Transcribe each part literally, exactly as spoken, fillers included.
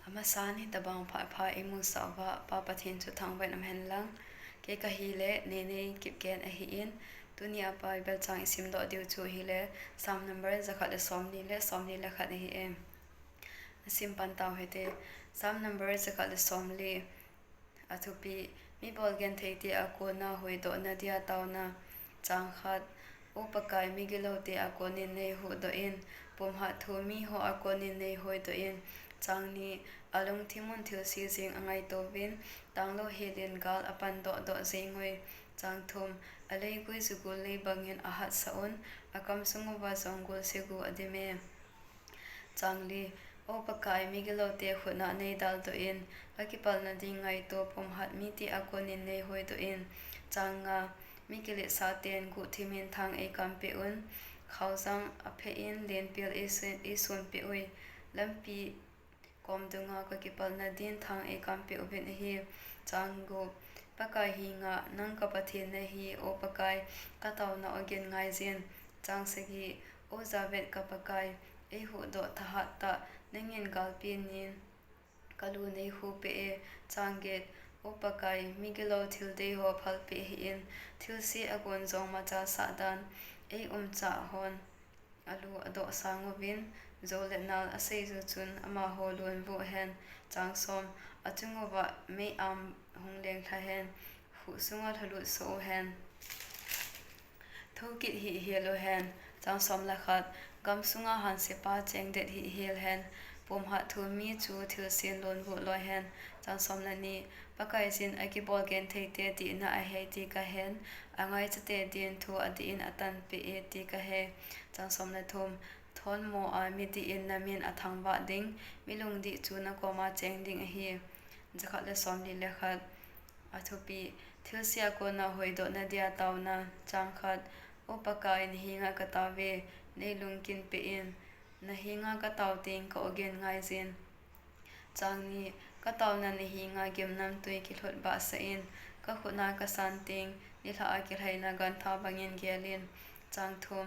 Amasan hitobang phat pha imusah uva, Pa Pathen chu thangvah in umhen lang. Kei kahile, Neinei Kipgen ahin, tunia Bible chang isimdoh diu chu ahile, Psalm number jakhat le somni le somni le khat ahi e. Nasim pan tau hite, Psalm number jakhat le somli. Athupi, mi bol gentheite a kona huhdohna dia taona. Chang khat, O Pakai, migiloute a konin neihuhdoh in, pumhat thu mi ho a konin neihuhdoh in. Chang ni, alungthim un thilse jeng angaito uvin, tanglou helin gal apan dohdoh jeng uve. Chang thum, aleigui jugul lei bangin ahatsah un, akam sung uva jong gulse gu adim e. Chang li, O Pakai, migiloute khut a neidaldoh in, kakipalna ding ngaito pumhat mite a konin neihuhdoh in. Chang nga, mi kiletsah ten guhthimin thang eikampeh un, khaojang aphe in lenpel eisun, eisunpeh uve. Lampi kom dunga kakipalna din thang eikampeh uvin ahi. Chang gup, Pakai henga, nang ka Pathen nahi, O Pakai, kataona ogin ngaijin. Chang sagi, O Javet ka Pakai, eihuhdoh thahat tah, nangin galpi nin kalu neihuhpeh e. Chang get, O Pakai, migilou thil deiho phalpeh hih in, thilse agon jong machasah dan, eiumchah hon alu adoh sang uvin, jou le nal asei jou chun amaho lonvuh hen. Chang som, achung uva mei-am hung lenglha hen, huh sunga lhalut soh uhen. Thoukit hihhel uhen. Chang som le khat, gamsunga hansepa chengdet hihhel hen, pumhat thu mi chu thilsen lonvuh loi hen. Chang som le ni, Pakaiyin akibol gentheite dihna ahei ti kahen, angaichate din thu adihin atanpeh e ti kahe. Chang som le thum, thonmo a midih in namin athangvah ding, mi lungdih chu nakoma cheng ding ahi. Jakhat le somli le khat. Athupi, thilse a kona huhdohna dia taona. Chang khat, O Pakai, nahenga kataove, neilungkinpeh in, nahenga katao teng ka-ogin ngaijin. Chang ni, kataona nahenga gimnamtui kilhut bahsah in, kakhut a kasan teng, nilhah a kilhaina gantha bangin gelin. Chang thum,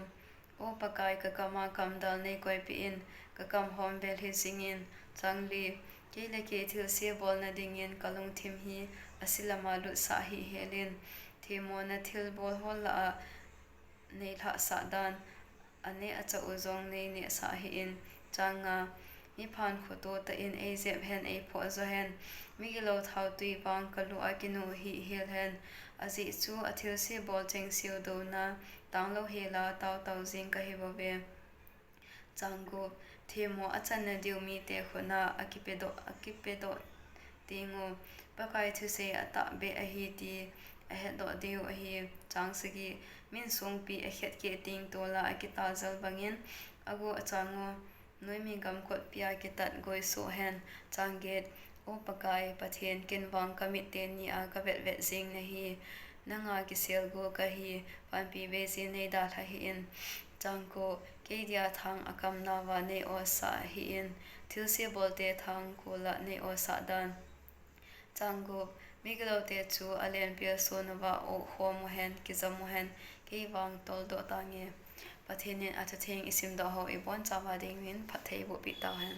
O Pakai, kakam a kamdal neikoipeh in, kakam hom vel hijingin. Chang li, kei le kei thilse bolna dingin kalungthim hi ase lama lutsah hihhel in, themmona thilbol ho lah a neilhahsah dan, aneh achah u jong neinehsah hih in. Chang nga, miphan khoto tah in eijep hen, eiphoh jo hen, migilou thaotui vang kalu a kinu hihhel hen, ajeh chu athilse bol chengseu douna, tanglou hela taotao jeng kahibouve. Chang gup, themmo achanna diu mite khut a akipedoh, akipedoh tengu, Pakai thusei atahbeh ahi ti ahetdoh diu ahi. Chang sagi, min songpi akhetkeh teng tola akitah jal bangin agu achangu, noimi gamkotpi a kitat goi soh hen. Chang get, O Pakai Pathen, ken vang kamit teni a kavetvet jeng nahi, nanga kiselgu kahi, panpi veijin neidalha hih in. Chang ko, kei dia thang akamnauva nei-osah hih in, thilse bolte thang kola nei-osah dan. Chang gup, migiloute chu alenpel sonuva ohkhom uhen, kijam uhen, kei vang toldoh tange. Pathen in athutheng isimdoh ho ibonchauva dingin phatthei bohpeh tauhen.